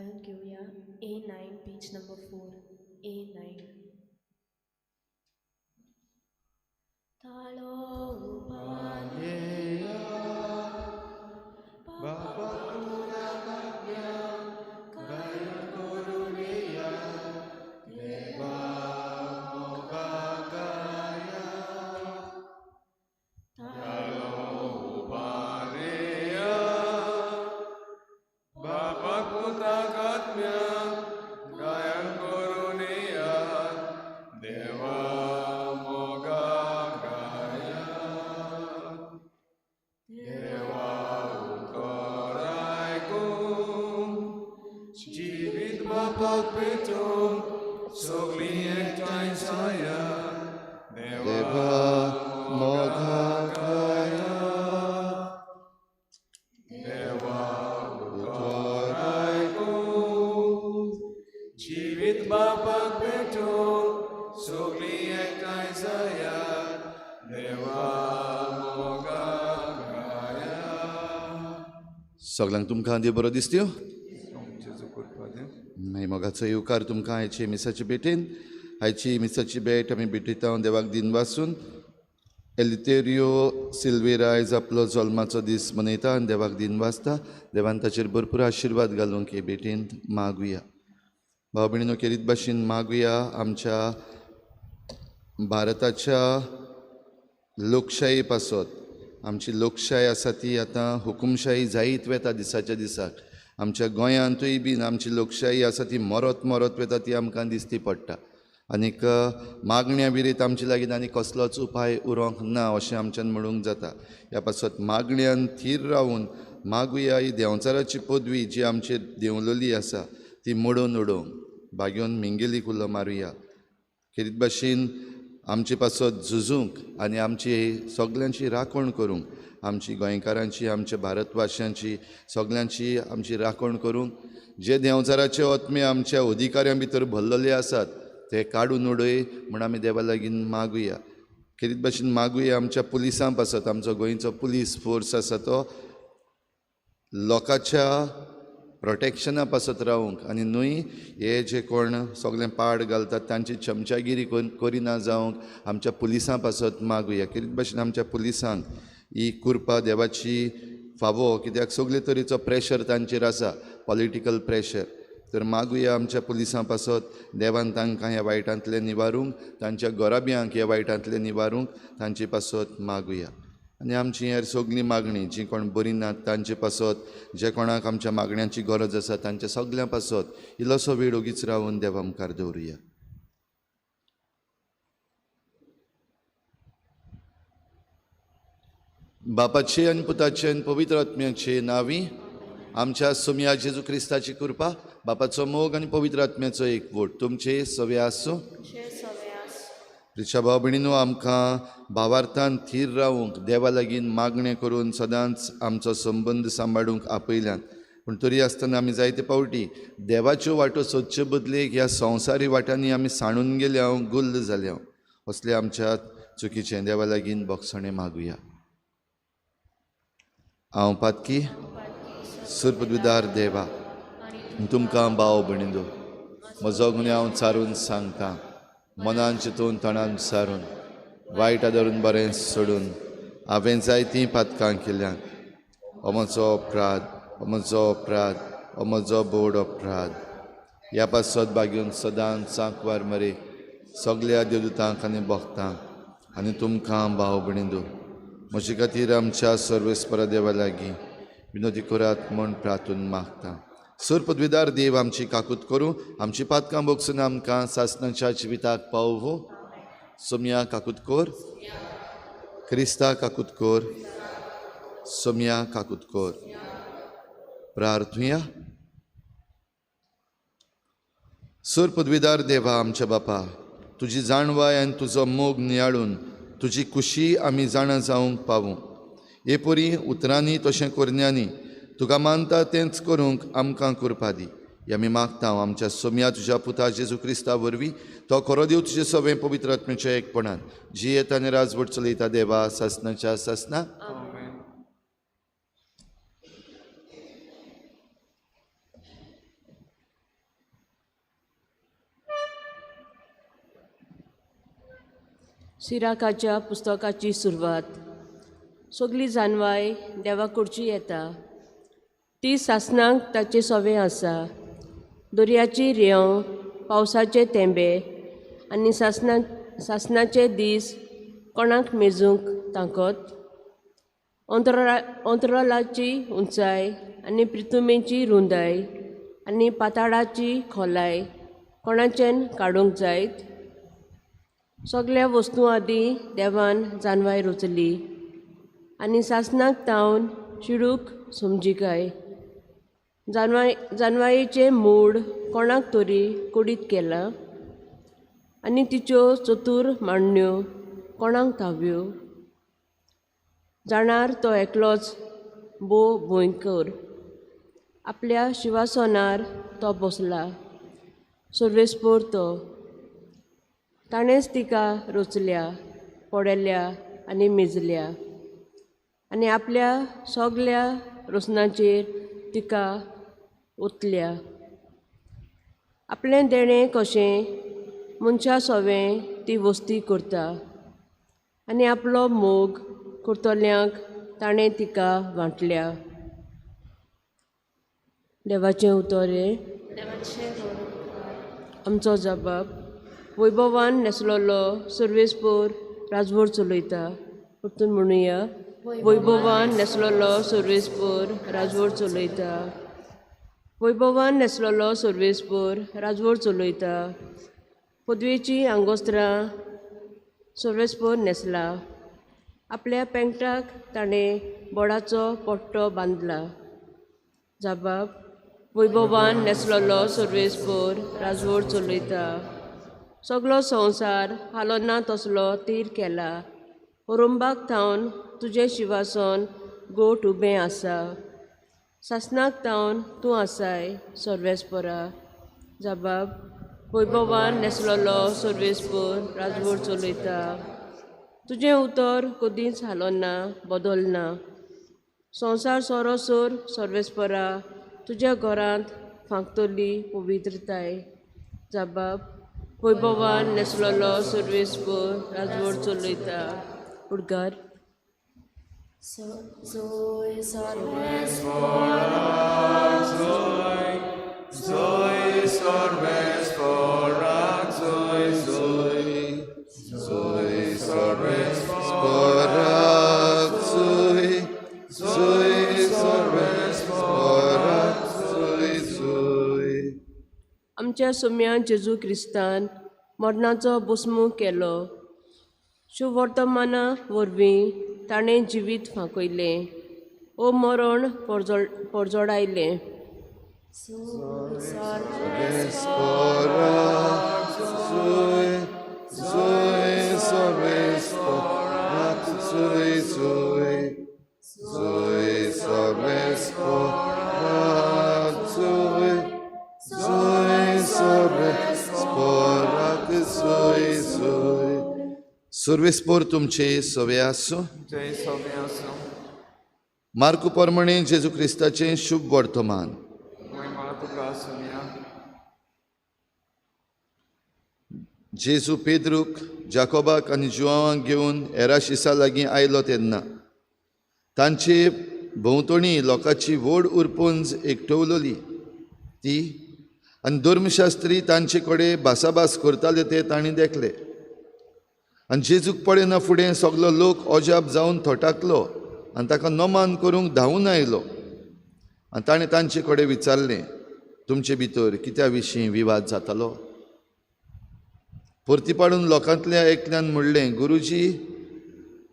गायन घेवया A9 page number 4 A9. ताळो उबारया बाबा तुझ्या गायन करुया देवा मोगा गाया. ताळो उबारया बाबा तुझ्या गायन करुया देवा मोगा गाया. देवा उतर आयकून जिवीत बापाक पेटोवन सगळीं एकठांय जाया देवा मोगा गाया. देवा उतर आयकून जिवीत बापाक पेटोवन सगळीं एकठांय जाया देवा मोगा गाया. सगळ्यांक तुमकां देव बरो दिसत्यो. जेजू कृपा दी. मागीर मोगाचो येवकार तुमकां आयचे मिसाचे भेटेन. आयची मिसाची भेट आमी भेटयता देवाक दिन वासून. एलितेरियो सिल्वेरा आयज आपलो जल्माचो दीस मनयता आनी देवाक दिन वाचता. देवान ताचेर भरपूर आशिर्वाद घालूंक हे भेटेंत मागुया. भाव भयणीनो केरीत भाशेन मागुया आमच्या भारताच्या लोकशाही पासत. आमची लोकशाही आसा ती आतां हुकुमशाही जायत वेता दिसाच्या दिसाक. आमच्या गोंयांतूय बीन आमची लोकशाही आसा ती मरत मरत वेता ती आमकां दिसती पडटा. आनीक मागण्या विरीत आमचे लागीं आनी कसलोच उपाय उरोंक ना अशें आमच्यान म्हणूंक जाता. ह्या पासत मागण्यान थीर रावून मागुया ही देंवचाराची पदवी जी आमचेर देंवलेली आसा ती मोडून उडोवंक बागेवन मिंगेलीक उलो मारुया. खेरीत भाशेन आमचे पासत झुजूंक आनी आमची सगल्यांची राखण करूंक, आमची गोंयकारांची, आमच्या भारतवाशांची सगल्यांची आमची राखण करूंक जे देंवचाराचे आत्मे आमच्या अधिकाऱ्यां भितर भरलेले आसात ते काडून उडय म्हूण आमी देवा लागीं मागुया. खेरीत भाशेन मागुया आमच्या पुलिसां पासत. आमचो गोंयचो पुलीस फोर्स आसा तो लोकांच्या प्रोटेक्शना पासत रावूंक आनी न्हय हे जे कोण सगळें पाड घालतात तांची चमचागिरी करिना जावंक आमच्या पुलिसां पासत मागुया. खेरीत भाशेन आमच्या पुलिसांक ही कृपा देवाची फावो, कित्याक सगळे तरेचो प्रेशर तांचेर आसा, पॉलिटिकल प्रेशर. तर मागुया आमच्या पुलिसां पासत देवान तांकां ह्या वायटांतलें निवारूंक, तांच्या घराब्यांक ह्या वायटांतलें निवारूंक तांचे पासत मागुया. आनी आमची हेर सगळीं मागणी जी कोण बरी नात तांचे पासत, जे कोणाक आमच्या मागण्यांची गरज आसा तांच्या सगल्यां पासत इल्लोसो वेळ ओगीच रावन देवा मुखार दवरुया. बापाचे आनी पुताचे आनी पवित्र आत्म्याचे नांवी आमच्या सोमया जेजू क्रिस्ताची कृपा, बापाचो मोग आनी पवित्र आत्म्याचो एकवट तुमचे सवे आसूं. प्रिच्या भाव भयणीनो, आमकां भावार्थान थीर रावूंक देवा लागीं मागणें करून सदांच आमचो संबंद सांबाळूंक आपयल्यान. पूण तरी आसतना आमी जायते फावटी देवाच्यो वाटो सोदचे बदलेक ह्या संवसारी वाटांनी आमी सांडून गेल्या, गुल्ल जाल्या. असले आमच्या चुकीचें देवा लागीं बोगसणें मागुया. हांव पातकी सुरपदविदार देवा, तुमकां भाव भयणीनो म्हजो गुन्यांव चारून सांगता. मनान चिंतून तणान सारून वायट धरून बरें सोडून हांवें जायतीं पातकां केल्यात. हो म्हजो अपराध, हो म्हजो अपराध, हो म्हजो बोड अपराध. ह्या पासत बागेवन सदांच सांकवार मरे सगल्या देवदूतांक आनी भक्तांक आनी तुमकां भाव भयणीनो म्हजे खातीर आमच्या सर्वेस्परा देवा लागीं विनोदी करात म्हूण प्रार्थून मागता. सर पदवीदार देव आमची काकूत करूं, आमची पातकां भोगसून आमकां सासणाच्या जिविताक पावो. सोमया काकूत कोर, क्रिस्ता काकूत कोर, सोमया काकूत कोर. प्रार्थुया. सर पदवीदार देवा आमच्या बापा, तुजी जाणवाय आनी तुजो मोग नियाळून तुजी खुशी आमी जाणा जावंक पावूं. हे परी उतरांनी तशें करण्यांनी तुका मानता तेंच करूंक आमकां कृपा दी. हे आमी मागता आमच्या सोमया तुज्या पुता जेजू क्रिस्ता वरवीं, तो खरो देव तुजे सवें पवित्र आत्म्याच्या एकपणान जियेता आनी राजवट चलयता देवा सासणाच्या सासना. सिराकाच्या पुस्तकाची सुरवात. सगली जानवाय देवा कडची येता, ती सासणाक ताचे सवे आसा. दर्याची रेंव, पावसाचे तेंबे आनी सासणाचे दीस कोणाक मेजूंक ताकत. अंतराळाची उंचाय आनी प्रिथुमेची रुंदाय आनी पाताळाची खोलाय कोणाच्यान काडूंक जायत. सगल्या वस्तूं आदीं देवान जानवाय रचली आनी सासणाक तावन शिडूक समजिकाय. जानवायेचें मूड कोणाक तरी कुडीत केलां आनी तिच्यो चतूर मांडण्यो कोणाक थाव्यो. जाणार तो एकलोच भोव भंयकर, आपल्या शिवासनार तो बसला सर्वेस्पोर तो. ताणेंच तिका रचल्या, पडयल्या आनी मेजल्या आनी आपल्या सगल्या रचनाचेर तिका ओतल्या. आपलें देणें कशें मनशा सवें ती वस्ती करता आनी आपलो मोग करतल्यांक ताणें तिका वांटल्या. देवाचें उतर हें. आमचो जबाब वैभवान नेसलेलो सर्वेस्पोर राजवट चलयता. परतून म्हणुया, वैभवान नेसलेलो सर्वेस्पोर राजवट चलयता. वैभवान नेसलेलो सर्वेस्पोर राजवट चलयता. पदवेचीं आंगोस्त्रां सर्वेस्पोर न्हेसला. आपल्या पेंगटाक ताणें बोडाचो पट्टो बांदला. जबाब वैभवान नेसलेलो सर्वेस्पोर राजवट चलयता. सगलो संवसार हालोना तसलो तीर केला. ओरंबाक थावन तुजें शिवासन गोट उबें आसा. सासणाक थावन तूं आसाय सर्वेस्पोरा. जबाब वैभवान नेसलेलो सर्वेस्पोर राजवट चलयता. तुजें उतर कदींच हालोना, बदलना. संवसार सरोसर सर्वेस्पोरा तुज्या घरांत फांकतली पवित्रताय. जबाब वैभवान नेसलेलो सर्वेस्पोर राजवट चलयता. उडगार. आमच्या सोम्या जेजू क्रिस्तान मरणाचो बसमू केलो. शुवर्तमाना वरवीं ताणें जिवीत फांकयलें, ओ मरण परजोडायलें. सर्वेस्पोर तुमचे सवे आसूं. मार्कू प्रमाणे जेजू क्रिस्ताचें शुभ वर्तमान. जेजू पेद्रूक, जाकोबाक आनी जुआंवाक घेवन एराशिसा लागीं आयलो तेन्ना तांचे भोंवतणी लोकांची व्हड उरपुंज एकटवलोली ती आनी धर्मशास्त्री तांचे कडेन भासाभास करताले ते तांणी देखले. आनी जेजूक पळयना फुडें सगलो लोक अजाप जावन थटाकलो आनी ताका नमान करूंक धांवून आयलो. आनी ताणें तांचे कडेन विचारलें, तुमचे भितर कित्या विशीं विवाद जातालो? परती पाडून लोकांतल्या एकल्यान म्हणलें, गुरुजी,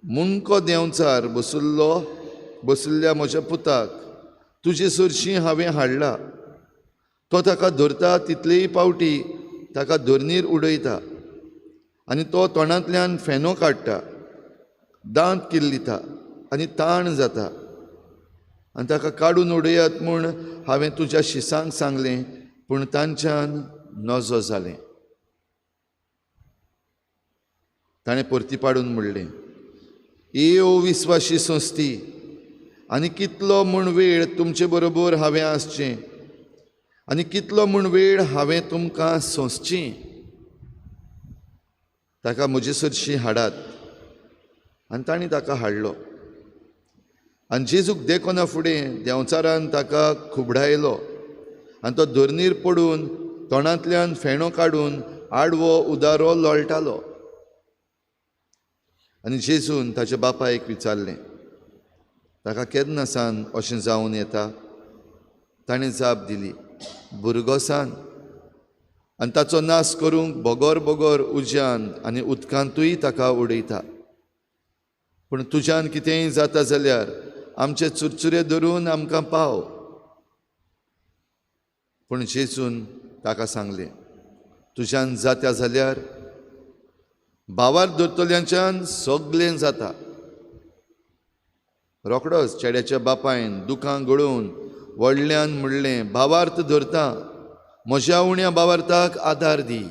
मुंडको देंवचार बशिल्ल्या म्हज्या पुताक तुजे सरशीं हांवें हाडला. तो ताका धरता तितलेय पावटी ताका धरणीर उडयता आनी तो तोंडांतल्यान फेनो काडटा, दांत किल्लिता आनी ताण जाता. आनी ताका काडून उडयात म्हूण हांवें तुज्या शिसांक सांगलें, पूण तांच्यान नजो जालें. ताणें परती पाडून म्हणलें, ए ओ विस्वाशी संस्थी, आनी कितलो म्हूण वेळ तुमचे बरोबर हांवें आसचें आनी कितलो म्हूण वेळ हांवें तुमकां सोंसचें? ताका म्हजे सरशी हाडात. आनी तांणी ताका हाडलो. आनी जेजूक देखना फुडें देंवचारान ताका खुबडायलो आनी तो धरणीर पडून तोंडांतल्यान फेणो काडून आडवो उदारो लोळटालो. आनी जेजून ताच्या बापायक विचारलें, ताका केन्ना सान अशें जावन येता? ताणें जाप दिली, भुरगो सान. आनी ताचो नाश करूंक बगर बगर उज्यान आनी उदकांतूय ताका उडयता. पूण तुज्यान कितेंय जाता जाल्यार आमचे चुरचुरे धरून आमकां पाव. पूण जेजून ताका सांगलें, तुज्यान जाता जाल्यार भावार धरतल्यांच्यान सगळें जाता. रोखडोच चेड्याच्या बापायन दुकां गळोवन व्हडल्यान म्हणलें, भावार्थ धरता, म्हज्या उण्या भावार्थाक आदार दी.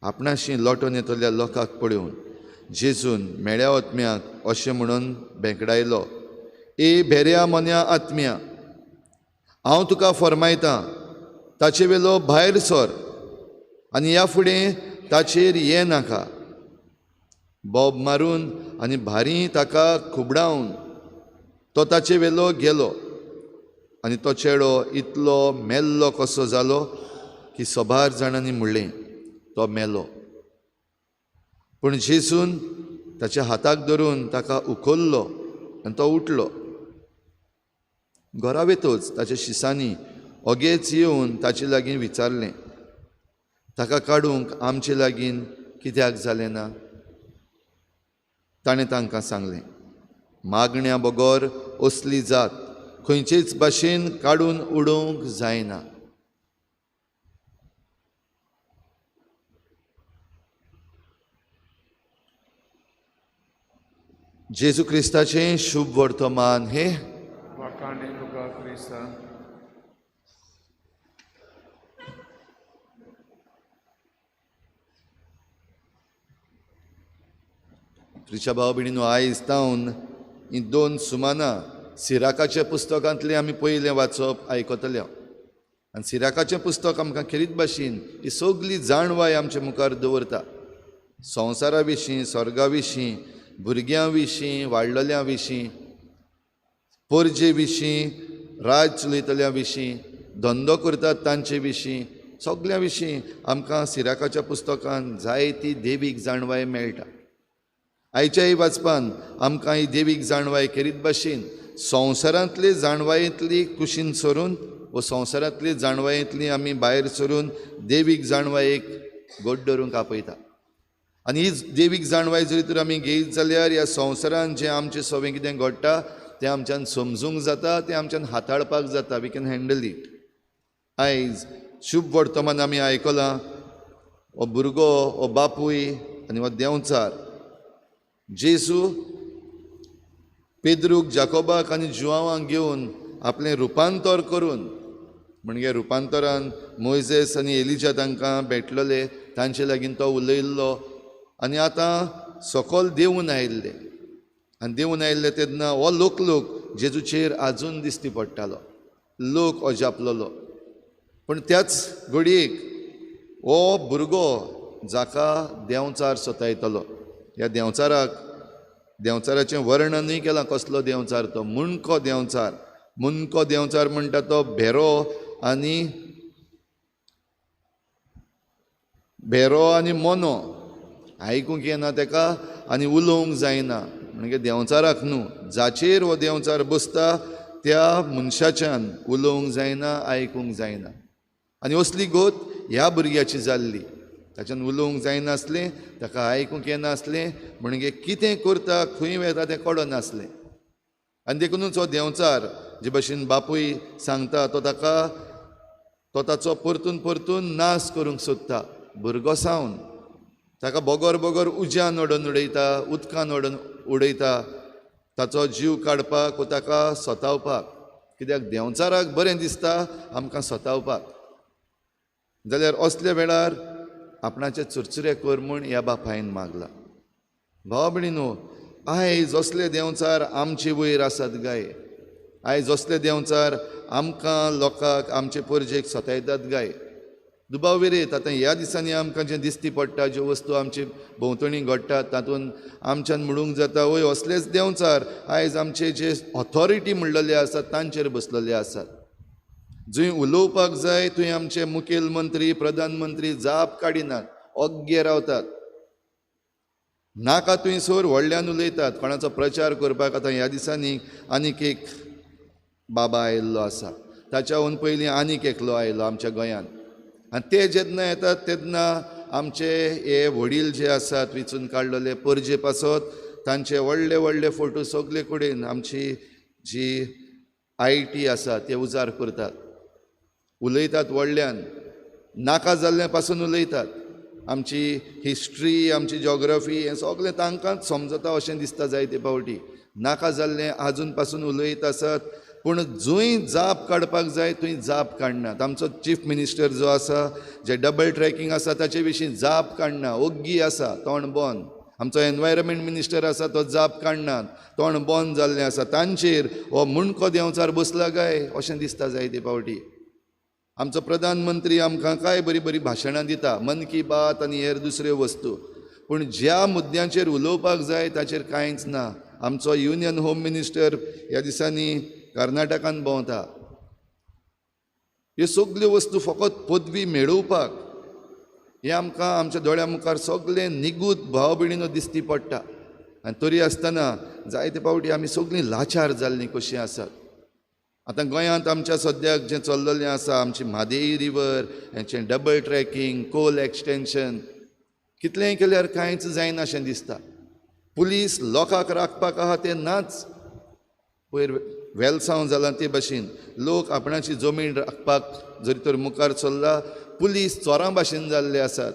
आपणाशी लोटून येतल्या लोकांक पळोवन जेजून मेळ्या आत्म्याक अशें म्हणून भेंकडायलो, ए भेऱ्या मोन्या आत्म्या, हांव तुका फर्मायतां, ताचे वेलो भायर सर आनी ह्या फुडें ताचेर ये नाका. बोब मारून आनी भारी ताका खुबडावन तो ताचे वेलो गेलो. आनी तो चेडो इतलो मेल्लो कसो जालो की सबार जाणांनी म्हणलें, तो मेलो. पूण जेजून ताच्या हाताक धरून ताका उखल्लो आनी तो उठलो. घरा वेतच ताच्या शिसांनी ओगेच येवन ताचे लागीं विचारलें, ताका काडूंक आमचे लागीं कित्याक जालें ना? ताणें तांकां सांगलें, मागण्या बगर असली जात खंयचेच भाशेन काडून उडोवंक जायना. जेजू क्रिस्ताचें शुभ वर्तमान हे वाखाणे तुका क्रिस्ता. प्रिच्या भाव भयणीनो, आयज तावन ही दोन सुमानां सिराकाच्या पुस्तकांतलें आमी पयलें वाचप आयकतले. आनी सिराकाचें पुस्तक आमकां खेरीत भाशेन ही सगली जाणवाय आमचे मुखार दवरता. संवसारा विशीं, स्वर्गा विशीं, भुरग्यां विशीं, वाडलेल्या विशीं, परजे विशीं, राज चलयतल्या विशीं, धंदो करतात तांचे विशीं, सगल्या विशीं आमकां सिराकाच्या पुस्तकान जायती देवीक जाणवाय मेळटा. आयच्याय वाचपान आमकां ही देवीक जाणवाय खेरीत भाशेन संवसारांतली जाणवायेंतली कुशीन सरून व संवसारांतली जाणवायेंतली आमी भायर सरून देवीक जाणवायेक गोड धरूंक आपयता. आनी ही देवीक जाणवाय जरी तर आमी घेयत जाल्यार ह्या संवसारान जें आमचें सगळें कितें घडटा तें आमच्यान समजूंक जाता, तें आमच्यान हाताळपाक जाता. We can handle it. आयज शुभ वर्तमान आमी आयकलां, हो भुरगो, हो बापूय आनी हो देंवचार जेजू पेद्रूक, जाकोबाक आनी जुआवांक घेवन आपलें रुपांतर करून, म्हणजे रुपांतरान मोयजेस आनी एलिजा तांकां भेटलेले, तांचे लागीं तो उलयल्लो आनी आतां सकयल देंवून आयिल्ले. आनी देंवून आयिल्ले तेन्ना हो लोक लोक जेजूचेर आजून दिश्टी पडटालो, लोक अजापलेलो. पूण त्याच घडयेक हो भुरगो जाका देंवचार सतायतलो, ह्या देंवचाराक, देंवचाराचें वर्णनूय केलां, कसलो देंवचार तो, मुणको देंवचार. मुणको देंवचार म्हणटा तो भेरो आनी भेरो आनी मोनो, आयकूंक येना तेका आनी उलोवंक जायना. म्हणजे देंवचाराक न्हू, जाचेर हो देंवचार बसता त्या मनशाच्यान उलोवंक जायना, आयकूंक जायना. आनी असली गोत ह्या भुरग्याची जाल्ली, ताच्यान उलोवंक जायनासलें, ताका आयकूंक येनासलें, म्हणजे कितें करता, खंय वेता तें कळनासलें. आनी देखुनूच हो देंवचार जे भशेन बापूय सांगता तो ताका, तो ताचो परतून परतून नाश करूंक सोदता. भुरगो सावन ताका बगर बगर उज्यान ओडून उडयता, उदकान ओडून उडयता, ताचो जीव काडपाक वो ताका सतावपाक. कित्याक देंवचाराक बरें दिसता आमकां सतावपाक. जाल्यार असल्या वेळार आपणाचे चुरचुरे कर म्हूण ह्या बापायन मागला. भावा भयणीनो, आयज असले देंवचार आमचे वयर आसात गाय, आयज असले देंवचार आमकां लोकांक, आमचे परजेक सतायतात गाय. दुबाव विरेत आतां ह्या दिसांनी आमकां जें दिसती पडटा, ज्यो वस्तू आमचे भोंवतणी घडटात तातूंत आमच्यान म्हणूंक जाता वय असलेच देंवचार आयज आमचे जे ऑथॉरिटी म्हणलेले आसात तांचेर बसलेले आसात. जंय उलोवपाक जाय थंय आमचे मुखेल मंत्री प्रधानमंत्री जाप काडिनात, ओग्गे रावतात. नाका थंयसर व्हडल्यान उलयतात. कोणाचो प्रचार करपाक आतां ह्या दिसांनी आनीक एक बाबा आयिल्लो आसा, ताच्याहून पयलीं आनीक एकलो आयलो आमच्या गोंयांत. आनी ते जेन्ना येतात तेन्ना आमचे हे वडील जे आसात वेंचून काडलेले परजे पासत तांचे व्हडले व्हडले फोटो सगळे कडेन आमची जी IT आसा ते उजार करतात, उलयतात व्हडल्यान, नाका जाल्ल्या पासून उलयतात. आमची हिस्ट्री, आमची जॉग्रफी हें सगळें तांकांच समजता अशें दिसता जायते फावटी. नाका जाल्लें आजून पासून उलयत आसात, पूण जंय जाप काडपाक जाय थंय जाप काडनात. आमचो चीफ मिनिस्टर जो आसा, जे डबल ट्रॅकिंग आसा ताचे विशीं जाप काडना, ओग्गी आसा, तोंड बंद. आमचो एनवायरमेंट मिनिस्टर आसा तो जाप काडनात, तोंड बंद जाल्लें आसा. तांचेर हो मुणको देंवचार बसला काय अशें दिसता जायते फावटी. आमचो प्रधानमंत्री आमकां काय बरी बरी भाशणां दिता, मन की बात आनी हेर दुसऱ्यो वस्तू, पूण ज्या मुद्द्यांचेर उलोवपाक जाय ताचेर कांयच ना. आमचो युनियन होम मिनिस्टर ह्या दिसांनी कर्नाटकान भोंवता. ह्यो सगल्यो वस्तू फकत पदवी मेळोवपाक हें आमकां आमच्या दोळ्या मुखार सगळें निगूत भाव भयणीनो दिसती पडटा. आनी तरी आसतना जायते फावटी आमी सगळीं लाचार जाल्लीं कशीं आसात. आतां गोंयांत आमच्या सद्याक जें चल्ललें आसा, आमची म्हादेई रिवर, हेंचें डबल ट्रॅकिंग, कोल एक्सटेंशन, कितलेंय केल्यार कांयच जायना अशें दिसता. पुलीस लोकांक राखपाक आहा ते नाच. पयर वेलसांव जालां ते भाशेन लोक आपणाची जमीन राखपाक जरी तर मुखार चल्ला, पुलीस चोरां भाशेन जाल्ले आसात.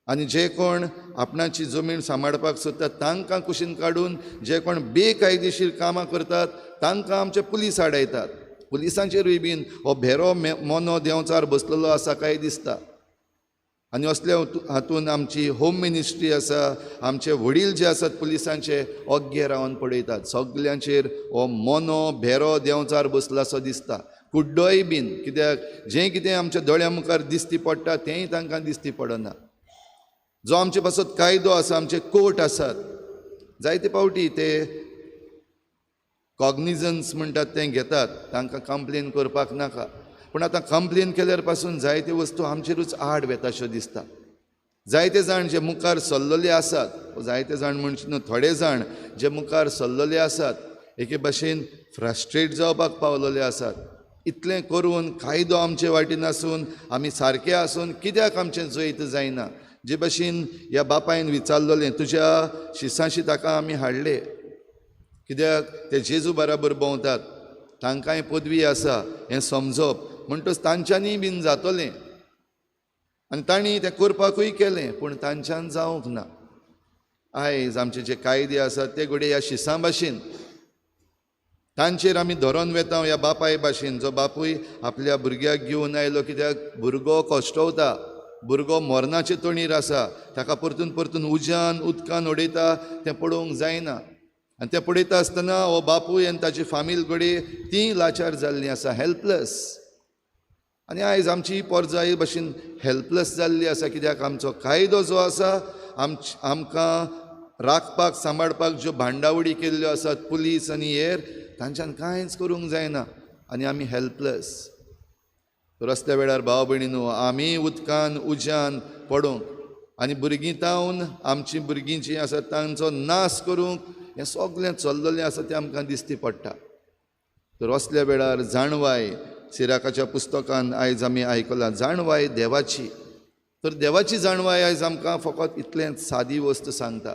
आनी जे कोण आपणाची जमीन सांबाळपाक सोदतात तांकां कुशीन काडून जे कोण बेकायदेशीर कामां करतात तांकां आमचे पुलीस आडायतात. पुलिसांचेरूय बीन हो भेरो मोनो देंवचार बसलेलो आसा काय दिसता. आनी असल्या हातून आमची होम मिनिस्ट्री आसा, आमचे वडील जे आसात पुलिसांचे ओग्गे रावन पळयतात. सगल्यांचेर हो मोनो भेरो देंवचार बसला असो दिसता. कुड्डोय बीन, कित्याक जें कितें आमच्या दोळ्या मुखार दिसती पडटा तेंय तांकां दिसती पडना. जो आमचे पासत कायदो आसा, आमचे कोर्ट आसात, जायते फावटी ते कॉग्निजन्स म्हणटात तें घेतात, तांकां कंप्लेन करपाक नाका. पूण आतां कंप्लेन केल्यार पासून जायते वस्तू आमचेरूच आड वेता अश्यो दिसता. जायते जाण जे मुखार सरलेले आसात, जायते जाण म्हणचे न्हू, थोडे जाण जे मुखार सरलेले आसात एके भाशेन फ्रस्ट्रेट जावपाक पावलेले आसात. इतलें करून कायदो आमचे वाटेन आसून आमी सारके आसून कित्याक आमचें जैत जायना? जे भाशेन ह्या बापायन विचारलेलें, तुज्या शिसांशी ताका आमी हाडले, कित्याक ते जेजू बराबर भोंवतात, तांकांय पदवी आसा हें समजप, म्हणटच तांच्यांनी बीन जातलें. आनी तांणी तें करपाकूय केलें, पूण तांच्यान जावंक ना. आयज आमचे जे कायदे आसात ते घडये ह्या शिसां भाशेन तांचेर आमी धरोन वेता ह्या बापाय भाशेन. जो बापूय आपल्या भुरग्याक घेवन आयलो, कित्याक भुरगो कश्टवता, भुरगो मरणाचे तणीर आसा, ताका परतून परतून उज्यान उदकान उडयता तें पळोवंक जायना. आनी तें पळयता आसतना हो बापूय आनी ताची फामील घडये तीं लाचार जाल्लीं आसा, हेल्पलस. आनी आयज आमची पोरजाय भाशेन हेल्पलस जाल्ली आसा, कित्याक आमचो कायदो जो आसा आमकां राखपाक सांबाळपाक ज्यो भांडावडी केल्ल्यो आसात पुलीस आनी हेर, तांच्यान कांयच करूंक जायना आनी आमी हेल्पलस. तर असल्या वेळार भाव भयणीनो आमी उदकान उज्यान पडूंक आनी भुरगीं तावन आमचीं भुरगीं जीं आसात तांचो नाश करूंक हें सगळें चल्ललें आसा तें आमकां दिसती पडटा. तर असल्या वेळार जाणवाय, सिराकाच्या पुस्तकान आयज आमी आयकलां, जाणवाय देवाची. तर देवाची जाणवाय आयज आमकां फकत इतलेंच सादी वस्त सांगता.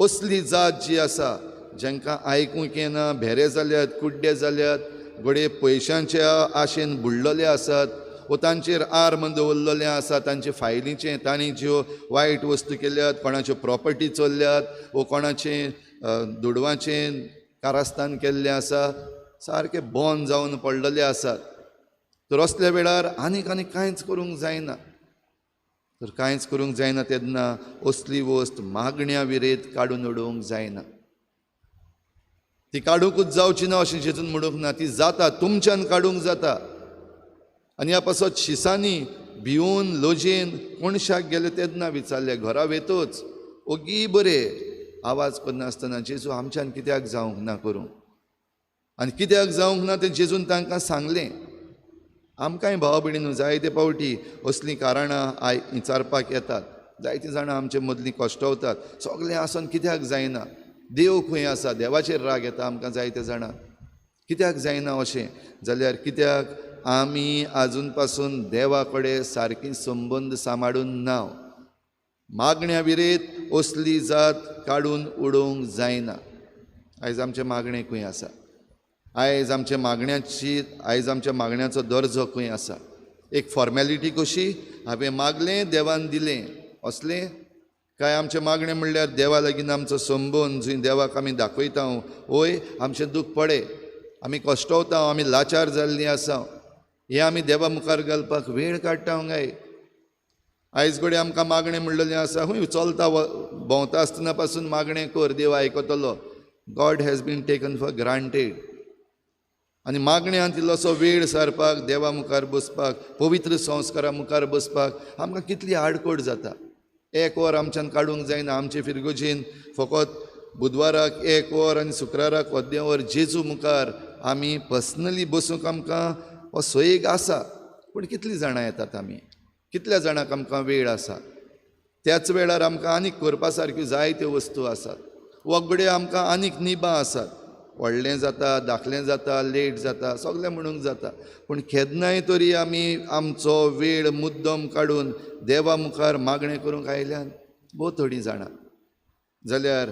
असली जात जी आसा जांकां आयकूंक येना, भेरे जाल्यात, कुड्डे जाल्यात, घडये पयशांच्या आशेन बुडलेले आसात वो तांचेर आर्म दवरलेलें आसा, तांचे फायलीचें तांणी ज्यो वायट वस्तू केल्यात, कोणाच्यो प्रॉपर्टी चोरल्यात वो कोणाचें दुडवाचें कारस्थान केल्लें आसा, सारकें बंद जावन पडलेले आसात. तर असल्या वेळार आनीक आनी कांयच करूंक जायना. तर कांयच करूंक जायना तेन्ना असली वस्त मागण्या विरेत काडून उडोवंक जायना. ती काडुंकूच जावची ना अशें जेजून म्हणूंक ना, ती जाता, तुमच्यान काडूंक जाता. आनी ह्या पासत शिसांनी भिवन लजेन कोणशाक गेले तेन्ना विचारलें, घरा वेतोच ओगी बरें आवाज करनासतना जेजू आमच्यान कित्याक जावंक ना करूंक आनी कित्याक जावंक ना तें जेजून तांकां सांगलें. आमकांय भाव भयणींनो जायते फावटी असलीं कारणां I विचारपाक येतात. जायतीं जाणां आमचे मदलीं कश्टवतात, सगळें आसून कित्याक जायना, देव खंय आसा, देवाचेर राग येता आमकां जायते जाणां, कित्याक जायना अशें जाल्यार कित्याक आमी आजून पासून देवा कडेन सारकी संबंद सांबाळून ना. मागण्या विरेत असली जात काडून उडोवंक जायना. आयज आमचें मागणें खंय आसा, आयज आमच्या मागण्याची, आयज आमच्या मागण्याचो दर्जो खंय आसा? एक फॉर्मेलिटी कशी, हांवें मागलें देवान दिलें असलें काय आमचें मागणें म्हणल्यार देवा लागीं आमचो संबंद जंय देवाक आमी दाखयता, वय आमचें दूख पडे, आमी कश्टवता, आमी लाचार जाल्लीं आसा, हें आमी देवा मुखार घालपाक वेळ काडटा काय? आयज कडेन आमकां मागणें म्हणलेलें आसा, खंय चलता भोंवता आसतना पासून मागणें कर, देव आयकतलो. God has been taken for granted. आनी मागण्यांत इल्लोसो वेळ सारपाक, देवा मुखार बसपाक, पवित्र संस्कारा मुखार बसपाक आमकां कितली आडकोड जाता. एक वर आमच्यान काडूंक जायना. आमचे फिरगोजेन फकत बुधवाराक एक वर आनी शुक्राराक अर्दें वर जेजू मुखार आमी पर्सनली बसूंक आमकां हो सोयेक आसा, पूण कितलीं जाणां येतात आमी, कितल्या जाणांक आमकां वेळ आसा? त्याच वेळार आमकां आनीक करपा सारक्यो जायत्यो वस्तू आसात, वगड्यो आमकां आनीक निबां आसात. व्हडलें जाता, धाकलें जाता, लेट जाता, सगळें म्हणूंक जाता, पूण केन्नाय तरी आमी आमचो वेळ मुद्दम काडून देवा मुखार मागणें करूंक आयल्यान भोव थोडीं जाणां. जाल्यार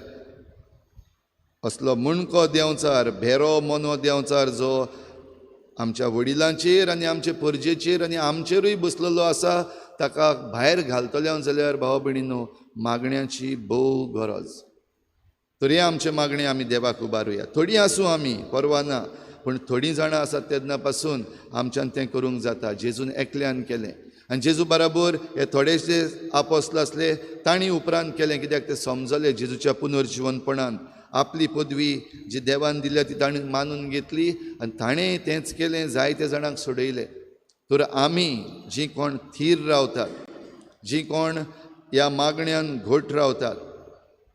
असलो मुणको देंवचार, भेरो मोनो देंवचार जो आमच्या वडिलांचेर आनी आमचे परजेचेर आनी आमचेरूय बसलेलो आसा, ताका भायर घालतले जाल्यार भाव भयणींनो मागण्याची भोव गरज. तरी आमचें मागणें आमी देवाक उबारुया. थोडीं आसूं आमी, परवा ना, पूण थोडीं जाणां आसात तेन्ना पासून आमच्यान तें करूंक जाता. जेजून एकल्यान केलें आनी जेजू बराबर हे थोडेशे आपोस्ल आसले तांणी उपरांत केलें, कित्याक ते समजले जेजूच्या पुनर्जिवनपणान आपली पदवी जी देवान दिल्या ती ताणें मानून घेतली आनी ताणें तेंच केलें, जायते जाणांक सोडयलें. तर आमी जीं कोण थीर रावतात, जीं कोण ह्या मागण्यान घट रावतात,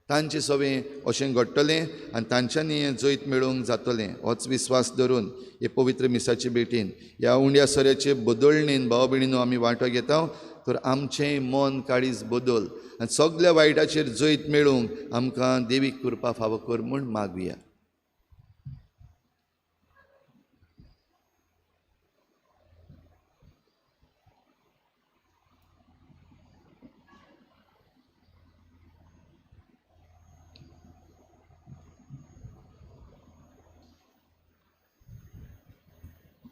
तांचे सवें अशें घडटलें आनी तांच्यांनी हें जैत मेळोवंक जातलें. होच विस्वास धरून हे पवित्र मिसाचे भेटीन, ह्या उंड्या सोऱ्याचे बदलणेन भाव भयणीनो आमी वांटो घेता. तर आमचें मन काळीज बदल आनी सगल्या वायटाचेर जैत मेळोवंक आमकां देवीक कृपा फावो कर म्हूण मागुया.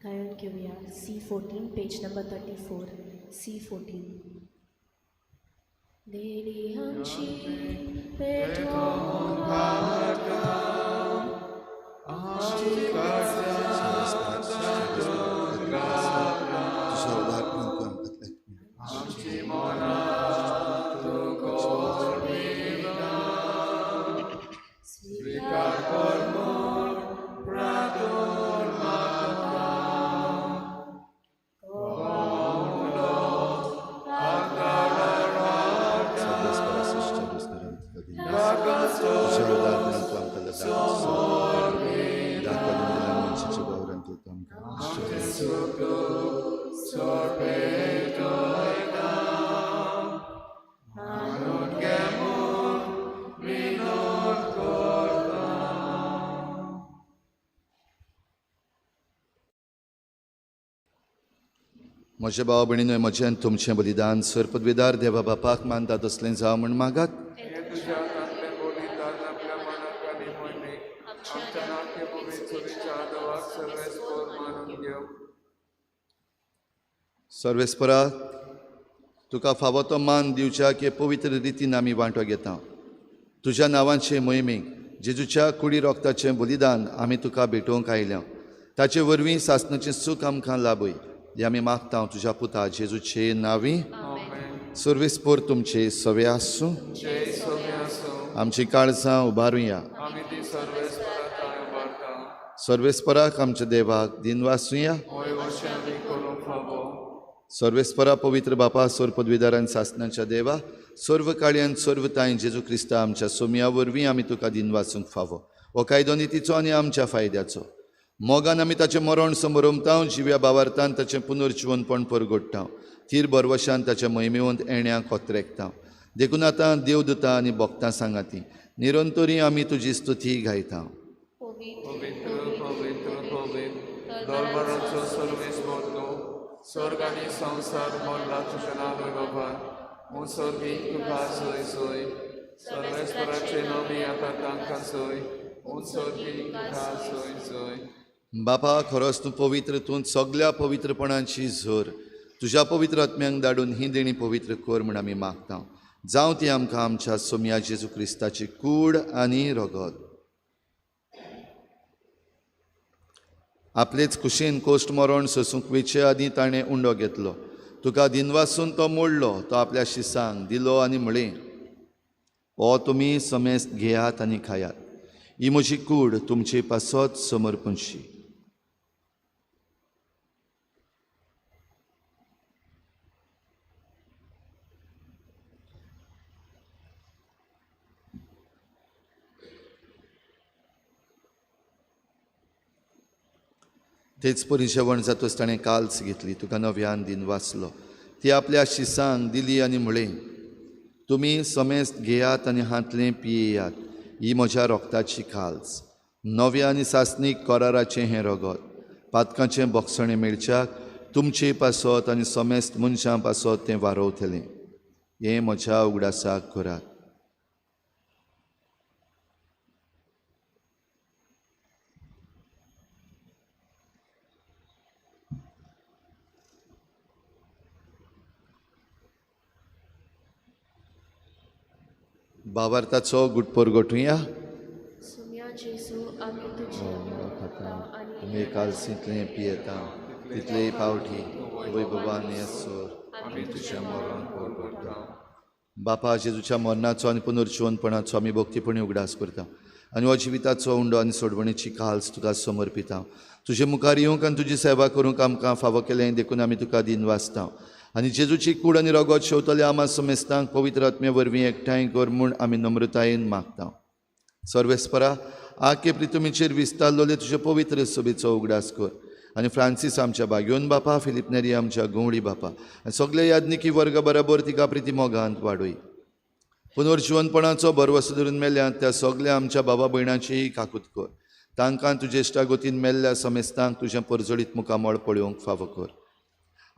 गायन घेऊया C14 page number 34 C14. देवी आमची पेटोवंक म्हजे भाव भयणीनो, म्हजें आनी तुमचें बलिदान सर पदवीदार देवा बापाक मानता तसलें जावं म्हूण मागात. सर्वेस्परा, तुका फावो तो मान दिवच्या की पवित्र रितीन आमी वांटो घेता. तुज्या नांवाचे मोहिमेक जेजूच्या कुडी रोगताचें बलिदान आमी तुका भेटोवंक आयल्या. ताचे वरवीं सासणाचें सूख आमकां लाभय, हें आमी मागता तुज्या पुता जेजूचे नांवी. सर्वेस्पर तुमचे सवे आसूं. आमची काळजां उबारुया. सर्वेस्पराक आमच्या देवाक दिनवासुया. सर्वेस्परा पवित्र बापा, सोर पदवीदारान सासनाच्या देवा, सर्व काळयान सर्व तांय जेजू क्रिस्ता आमच्या सोमया वरवीं आमी तुका दिनवासूंक फावो. हो कायदो नितीचो आनी आमच्या फायद्याचो. मोगान आमी ताचें मरण समरमतांव, जिव्या बावार्थान ताचें पुनर्जिवनपण परगोडटांव, थीर भरवशान ताच्या महिमेवंत येण्या कोत्रेकतांव. देखून आतां देवदूतां आनी भक्तां सांगाती निरंतरी आमी तुजी स्तुती गायता. पवित्र पवित्र पवित्र दरबाराचो सर्वेस्पर, स्वर्ग आनी संवसार भरला तुज्या नांव बाबा. मुसोर्गी तुका सोय सोय, सर्वेस्पराचे नवी आतां तांकां सोय, मुसोर्गी तुका सोय सोय. बापा, खरोच तूं पवित्र, तूं सगल्या पवित्रपणाची झर. तुज्या पवित्र आत्म्यांक धाडून ही देणी पवित्र कर म्हूण आमी मागता. जावं ती आमकां आमच्या सोमया जेजू क्रिस्ताची कूड आनी रगत. आपलेच कुशीन कोश्ट मरण सोसूंक वेचे आदीं ताणें उंडो घेतलो. तुका दिनवासून तो मोडलो, तो आपल्या शिसांक दिलो आनी म्हळें, हो तुमी समेस्त घेयात आनी खायात, ही म्हजी कूड तुमचे पासत समर्पणशी. तेच परी जेवण जातच ताणें काल्स घेतली, तुका नव्यान दिन वाचलो, ती आपल्या शिसांक दिली आनी म्हळें, तुमी समेस्त घेयात आनी हांतलें पियेयात, ही म्हज्या रोगताची काल्स, नव्या आनी सासणीक कराराचें हें रगत, पातकांचें बोगसणें मेळच्याक तुमचे पासत आनी समेस्त मनशां पासत तें वारोवतलें. हें म्हज्या उगडासाक करात. बाबार्थाचो गुटपोर गोठुया. तुमी कालसींतलें पियेता तितलेय पावटी वैभवान येसर आमी तुज्या मरण परगट्टा. बापा, जेजूच्या मरणाचो आनी पुनर्जिवनपणाचो आमी भक्तीपणी उगडास करता आनी हो जिविताचो उंडो आनी सोडवणेची काल्स तुका समर्पिता. तुजे मुखार येवंक आनी तुजी सेवा करूंक आमकां फावो केलें देखून आमी तुका दिनवासता. आनी जेजूची कूड आनी रगत शेवतल्या आमा समेस्तांक पवित्र आत्मे वरवीं एकठांय कर म्हूण आमी नम्रतायेन मागता. सर्वेस्परा, आके प्रितुमीचेर विस्तारलोले तुजे पवित्र सभेचो उगडास कर आनी फ्रांसीस आमच्या बाग्योन बापा, फिलीप नेरी आमच्या गवळी बापा आनी सगळे याज्ञिकी वर्ग बराबर तिका प्रिती मोगांत वाडय. पुनर्जिवनपणाचो भरवसो धरून मेल्यात त्या सगल्या आमच्या बाबा भयणाचीय काकूत कर. तांकां तुजे इश्टागतीन मेल्ल्या समेस्तांक तुजें परजळीत मुखामळ पळोवंक फावो कर.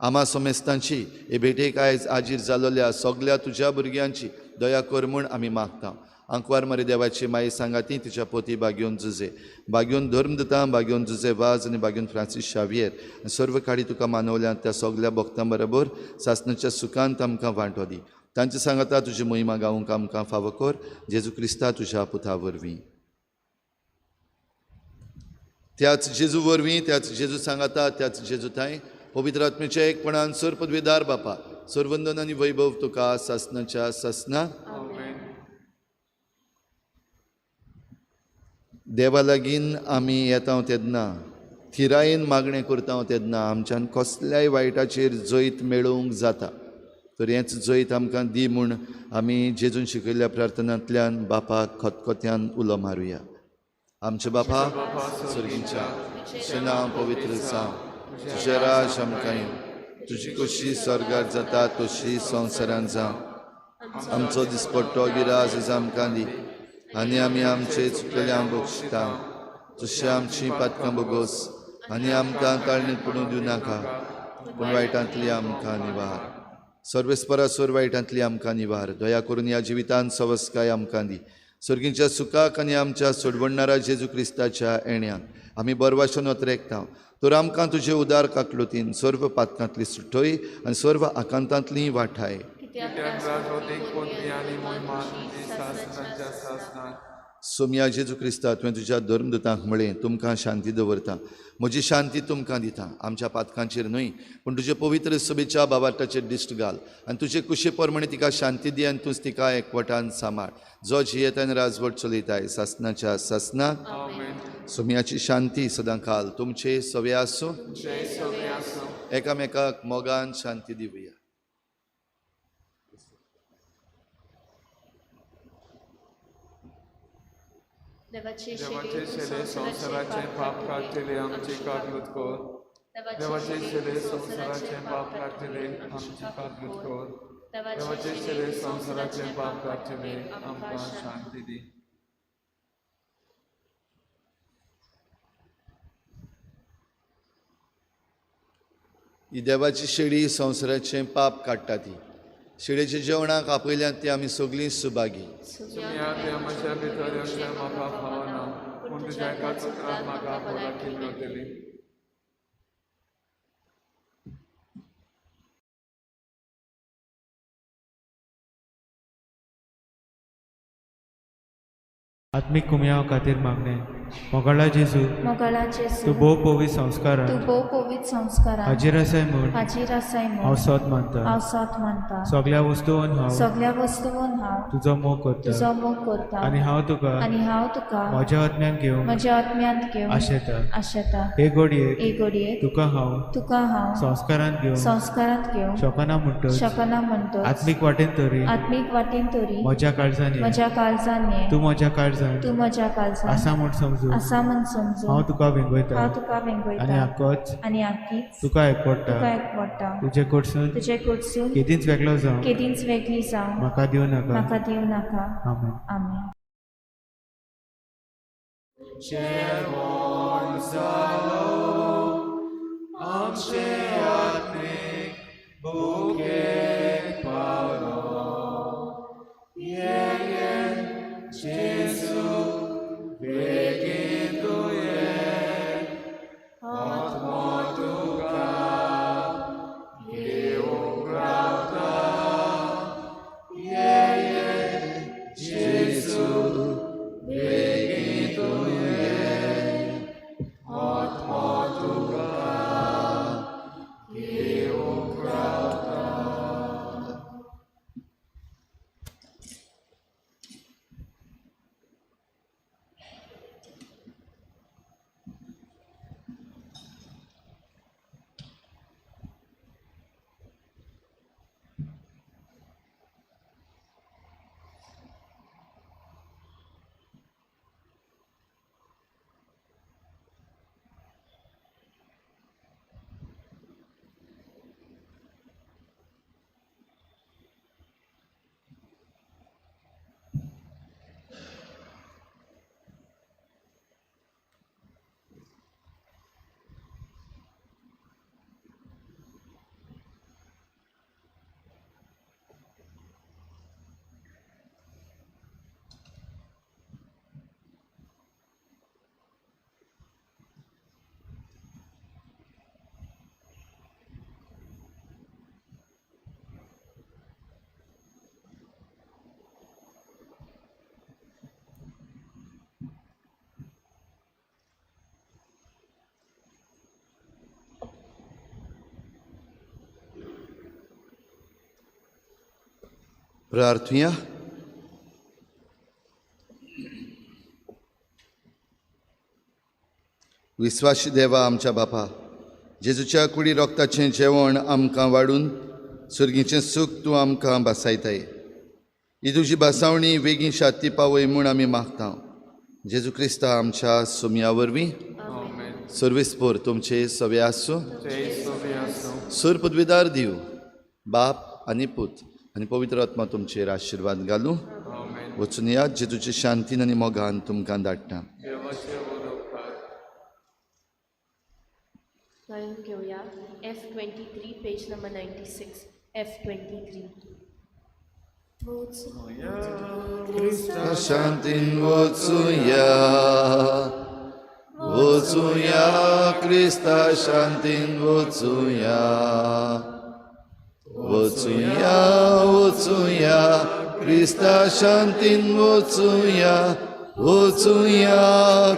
आमा समेस्तांची हे भेटेक आयज आजीर जालोल्या सगल्या तुज्या भुरग्यांची दया कर म्हूण आमी मागता. आंकवार मारी देवाची माई सांगाती तिच्या पोती बाग्योन जुजे, बाग्योन धर्मदूतां, बाग्योन जुजे वाज आनी बाग्योन फ्रांसीस शावियर आनी सर्व काडी तुका मानवल्यात त्या सगल्या भक्तां बरोबर सासणाच्या सुखांत आमकां वांटो दी. तांचे सांगाता तुजी महिमा गावंक आमकां फावो कर, जेजू क्रिस्ता तुज्या पुता वरवीं. त्याच जेजू वरवीं, त्याच जेजू सांगाता, त्याच जेजू थांय पवित्र आत्म्याच्या एकपणान सर पदवीदार बापा, सर्वंदन आनी वैभव तुका सासणाच्या सासना. देवा लागीं आमी येता तेन्ना थिरायेन मागणें करता तेन्ना आमच्यान कसल्याय वायटाचेर जैत मेळोवंक जाता. तर हेंच जैत आमकां दी म्हूण आमी जेजून शिकयल्ल्या प्रार्थनांतल्यान बापाक खतखत्यान उलो मारुया. आमचे बापा सर्गीच्या, तुजें नांव पवित्र जावं, तुजें राज आमकां येवं, तुजी खोशी स्वर्गार जाता तशी संवसारांत जावं. आमचो दिसपट्टो गिराज आमकां दी आनी आमी आमचे चुकलेल्या बक्षिता तशें आमची पातकां बोगोस आनी आमकां ताळणीत पडूंक दिवं नाका, पूण वायटांतली आमकां निवार. सर्वेस्परा सोर वायटांतली आमकां निवार. दया करून ह्या जिवितांत सवस्काय आमकां दी. सर्गींच्या सुखाक आनी आमच्या सोडवणणारा जेजू क्रिस्ताच्या येण्याक आमी बरवाशन अत्रेकता. तर आमकां तुजे उदार काकलुतीन सर्व पातकांतली सुटय आनी सर्व आकांतांतली वाठाय. सोमया जेजू क्रिस्ता, तुवें तुज्या धर्मदूतांक म्हळें, तुमकां शांती दवरता, म्हजी शांती तुमकां दिता. आमच्या पातकांचेर न्हय पूण तुजे पवित्र सभेच्या बाबाटाचेर दिश्ट घाल आनी तुजे कुशे प्रमाणे तिका शांती दी आनी तूंच तिका एकवटान सांबाळ, जो जियेता आनी राजवट चलयताय सासणाच्या सासना. सोमयाची शांती सदां काल तुमचे सवे आसूं. एकामेकाक मोगान शांती दिवया. देवाचे देवाचे शेले संवसाराचें पाप काडटले आमची काकूत कर. देवाचे शेले संवसाराचें पाप काडटले आमची काकूत कर. देवाचे शेले संवसाराचें पाप काडटले आमकां शांती दी. ही देवाची शेळी संवसाराचें पाप काडटा ती शेळयेच्या जेवणाक आपयल्यात ती आमी सगळीं सुभागी. सुम्या त्या म्हज्या भितर येवचें म्हाका फावना, पूण तुज्या एकाच उतरान म्हाका भलायकी मेळटली. आत्मीक कुमयाव खातीर मागणें. मोगाळा जेजू, मोगाळा जेजू, तूं भोव पवित्र संस्कारान तूं भोव पवित्र संस्कारान हाजीर आसाय म्हूण हाजीर आसाय हांव म्हूण सोद मानता. हांव सोद मानता. सगळ्या वस्तून हांव सगळ्या वस्तून हांव तुजो मोग करता तुजो मोग करता आनी हांव तुका आनी हांव तुका म्हज्या आत्म्यान घेवंक म्हज्या आत्म्यांत घेवन आशेता. आशेता. हे घडयेक हे घडयेक तुका हांव तुका हांव संस्कारान घेवंक संस्कारांत घेवंक शकना म्हणटच शकना म्हणटच आत्मीक वाटेन तरी आत्मीक वाटेन तरी म्हज्या काळजान ये. म्हज्या काळजान ये. तूं म्हज्या काळजान तूं म्हज्या काळजान आसा म्हूण समजून आसा म्हूण समजून हांव तुका वेंगयता हांव तुका आनी वेंगयता आकोच आनी आकीच तुका एकवडटा. तुका एकवडटा. तुजे कडसून तुजे कडसून केदींच वेगळो जावं केदींच वेगळी जावं म्हाका दिवं नाका. म्हाका दिवं नाका. आमेन. आमेन. जेवण जालो आमचे आत्मीक भुकेक पावलो. ये ये जेजू बेगीन तूं ये, आत्मो तुका घेवंक रावता. ये ये जेजू बेगीन तूं ये, आत्मो तुका घेवंक रावता. प्रार्थुया. विस्वाशी देवा आमच्या बापा, जेजूच्या कुडी रोगताचें जेवण आमकां वाडून सुर्गीचें सूख तूं आमकां भासायताय. ही तुजी भासावणी वेगीं शांती पावय म्हूण आमी मागता. जेजू क्रिस्ता आमच्या सुमया वरवीं. सर्वेस्पोर तुमचे सवे आसूं. सूर पदवीदार दिव बाप आनी पूत आनी पवित्र आत्मा तुमचेर आशिर्वाद घालूं. वचून यात जेजूचे शांतीन आनी मोगान तुमकां धाडटा. गायन घेवया F23 page number 96 F23. शांतीन वचुया, वचुया क्रिस्ता शांतीन वचुया, वचुया वचुया क्रिस्ता शांतीन वचुया, वचुया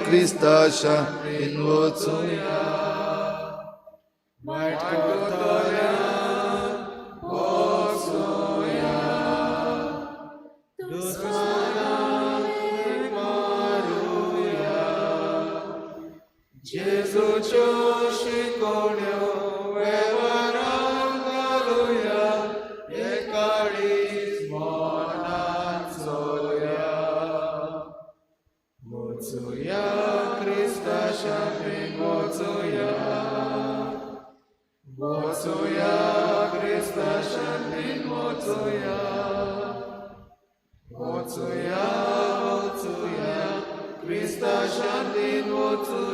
क्रिस्ता शांतीन वचुया. जेजूच्यो शिकोवण्यो वेव्हार वचुया क्रिस्ता शांतीन वचुया, वचुया क्रिस्ता शांतीन वचुया, वचुया वचुया क्रिस्ता शांतीन वचुया.